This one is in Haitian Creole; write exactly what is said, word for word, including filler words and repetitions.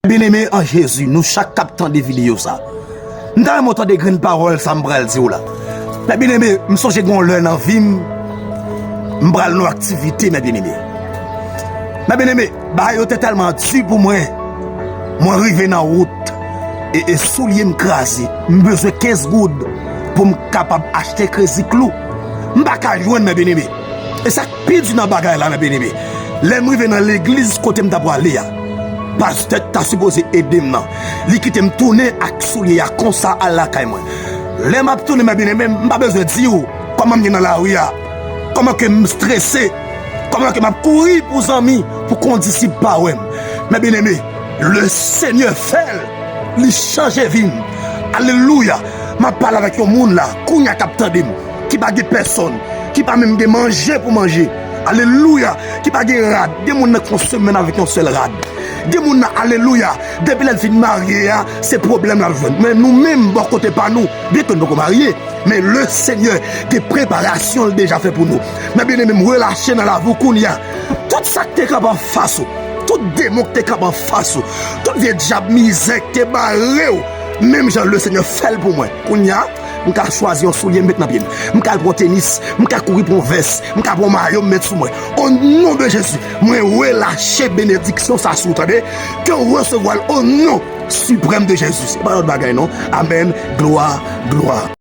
Byeneme an Jezi, nou chak k ap tande videyo sa, m ta renmen w tande grenn pawòl sa m pral di w la. Mè byeneme, m sonje gen yon lè nan vi m, m pral nan yon aktivite, mè byeneme. Mè byeneme, bagay yo te tèlman di pou mwen, mwen rive nan wout, e, e soulye m kraze. M bezwen kenz goud pou m kapab achte krezi klou. M pa ka jwenn, mè byeneme. E sa k pi di nan bagay la, mè byeneme, lè m rive nan legliz kote m ta prale a, pastè k ta sipoze ede m nan, li kite m tounen ak soulye a konsa al lakay mwen. Lè m ap tounen, mè byeneme, m pa bezwen di w kòman m ye nan lari a, kòman ke m strese, kòman ke m ap kouri pou zanmi, pou kondisip pa wè m. Mè byeneme, le Senyè fè l, li chanje vi m. Alelouya! M ap pale avèk yon moun la, kounye a k ap tande m, ki pa gen pèsòn, ki pa menm gen manje pou manje. Alelouya! Ki pa gen rad. Gen moun nan ki fè yon semèn avèk yon sèl rad. Gen moun nan, alelouya, depi lè l fin marye a, se pwoblèm l ap jwenn. Men nou menm, bò kote pa nou, byen ke nou poko marye, men le Senyè gen preparasyon l deja fè pou nou. Mè byeneme, m relache nan lavi w kounye a. Tout sa k te kanpe anfas ou, tout demon k te kanpe anfas ou, tout vye dyab mizè k te bare w, menm jan le Senyè fè l pou mwen. Kounye a, m ka chwazi yon soulye m met nan pye m. M ka al pran tenis, m ka kouri pran yon vès, m ka pran yon mayo m met sou mwen. O non de Jezi, mwen relache benediksyon sa sou ou, tande. Ke w resevwa l o non siprèm de Jezi. Se pa lòt bagay non. Amèn. Glwa, glwa.